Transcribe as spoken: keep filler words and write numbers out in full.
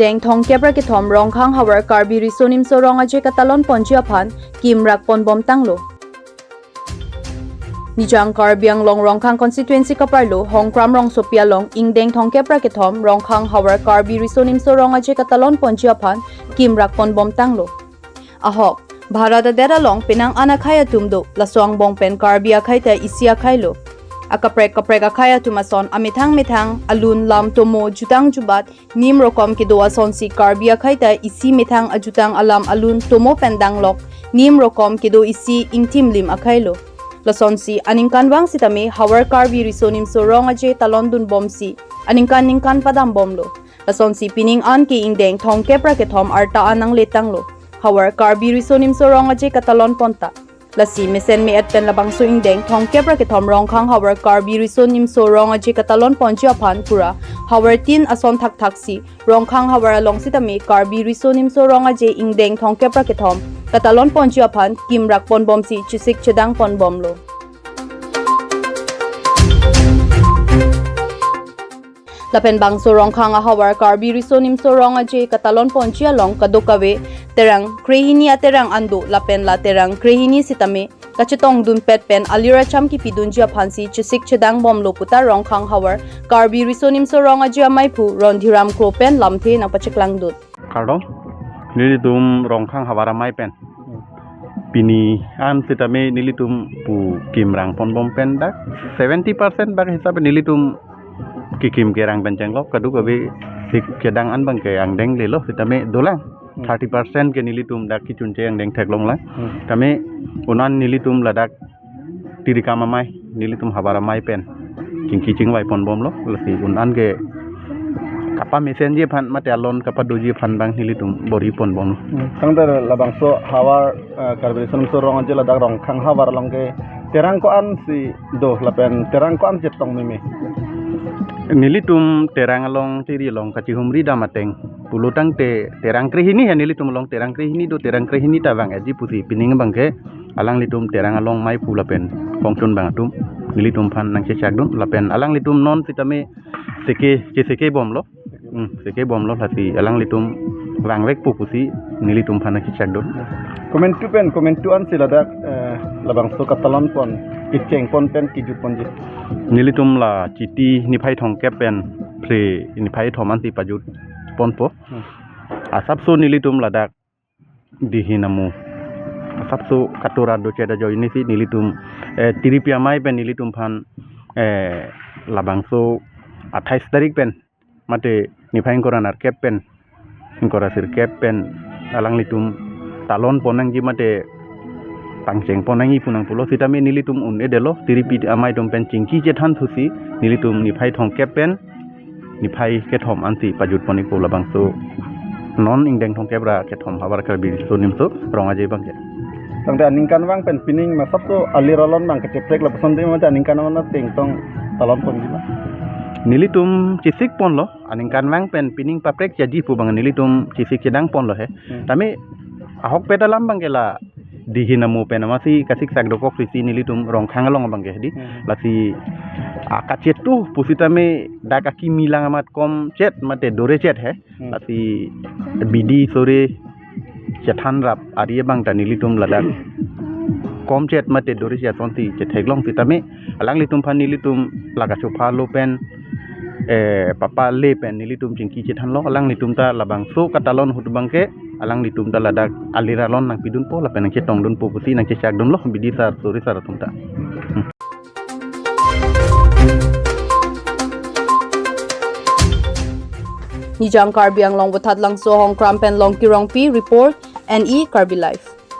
ingdeng thomkep ra kethom Rongkhang havar Karbi Riso Nimso Rong Aje katalon ponji aphan kimrak ponbom tanglo. Nijang Karbi Anglong Rongkhang constituency kaparlo Hongkram rongsopi along ingdeng thomkep ra kethom Rongkhang havar Karbi Riso Nimso Rong Aje katalon ponji aphan kimrak ponbom tanglo. Ahok, Bharat adet along penang an akhei atum do, laso angbong pen Karbi akhei ta isi akhei lo. Akaprek kaprek akhei atum ason amethang methang alun lam tomo jutang jubat nim rokom kedo asonsi Karbi akhei ta isi methang ajutang alam alun tomo pen danglok nim rokom kedo isi ingthim lim akhei lo. Lasonsi aningkanvang sitame havar Karbi Riso Nimso Rong Aje talon dunbomsi aningkan ningkan padambomlo. Lasonsi pining an ke ingdeng thomkep ra kethom arta an nangle tanglo. Havar Karbi Riso Nimso Rong Aje katalon pon ta. Lasi mesen me-et pen labangso ingdeng thomkep ra kethom Rongkhang havar Karbi Riso Nimso Rong Aje katalon ponji aphan pura havar tin ason thakthaksi Rongkhang havar along sitame Karbi Riso Nimso Rong Aje ingdeng thomkep ra kethom katalon ponji aphan kimrak ponbomsi chesik chedang ponbomlo. Lapen bangso Rongkhang ahavar Karbi Riso Nimso Rong Aje katalon ponji along kadokave terang krehini aterang an do, lapen la terang krehini sitame kachetongdunpet pen alir acham kipidunji aphansi chesik chedangbomlo puta Rongkhang havar Karbi Riso Nimso Rong Aje amaiphu Rondhiram Kro pen lamthe nangpacheklangdun. Kardom, nelitum Rongkhang havar amei pen pini an sitame nelitum pu kimrang ponbom pen dak seventy percent bak hisap nelitum kekim kerang pen chenglok, kadokave sik kedang an abang ke angdeng lelo sitame dolang. Hmm. Thirty percent ke nelitum dak kechunche angdeng theklonglang. Hmm. Tame un an nelitum ladak tirikam amei, nelitum havar amei pen chingki chingvai ponbomlo, lasi un an ke kapamesenji aphan mate alon kapadoji aphan abang nelitum bor-i ponbomlo. Hmm. Tangte labangso havar, eh, Karbi Riso Nimso Rong Aje ladak Rongkhang havar along ke terang ko-ansi do lapen terang ko-an chetong meme? Nelitum terang along tiri along kachihumri dam ateng pulo tangte terang krehini he nelitum along terang krehini do, terang krehini ta vang-etji pusi pining abang ke alanglitum terang along meiphu lapen kongchun abang atum nelitum aphan nangchechakdun lapen alanglitum non sitame seke, ke sekebomlo. Hmm, sekebomlo lasi alanglitum vangvekpo pusi nelitum aphan nangchechakdun. Komantu pen, komantu ansi ladak, eh, labangso katalon pon, kecheng pon pen kijut ponji? Nelitum la Chiti niphai thomkep pen Phre niphai thom ansi pajut ponpo. Hmm. Asapso nelitum ladak dihin amo asapso katura doche da joinesi nelitum, eh, tiripi amei pen nelitum aphan, eh, labangso athais tarik pen mate niphai ingkoi ra nerkep pen, ingkoi ra sirkep pen alanglitum talon ponnangji mate pangcheng ponnangji pu nangpulo sitame nelitum un-edetlo, tiripi amei atum pen chingki chethan thusi nelitum niphai thomkep pen niphai kethom ansi pajut pon-ikpo labangso non ingdeng thomkep ra kethom havar Karbi Riso Nimso Rong Aje abang ke. Tangte aningkanvang pen pining ma asapso alir alon abang kacheprek lapuson de mate aningkanvang ateng tong talon ponji ma? Nelitum chesik ponlo, aningkanvang pen pining paprek chaji pu abang nelitum chesik chedang ponlo he. Hmm. Tame ahokpet alam abang ke la dihin amo pen amatsi kasiksak dokok sisi nelitum Rongkhang along abang ke di. Hmm. Lasi akachetu pusitame dak akimi lang amat komchet mate dorechet he. Hmm. Lasi bidi sore chethan rap ari abang ta nelitum ladak komchet mate dorechet asonsi chetheklong sitame alanglitum aphan nelitum la kachopha lo pen, eh, papa le pen nelitum chingki chethanlo, alanglitum ta labangso katalon ahut abang ke alanglitum ta ladak alir alon nangpidunpo lapen nangchetongdunpo pusi nangchechakdunlo bidi sar sore sar atum ta. Hmm. Nijang Karbi Anglong Vothatlangso Hongkram pen Longki Rongpi report, N E Karbi Live.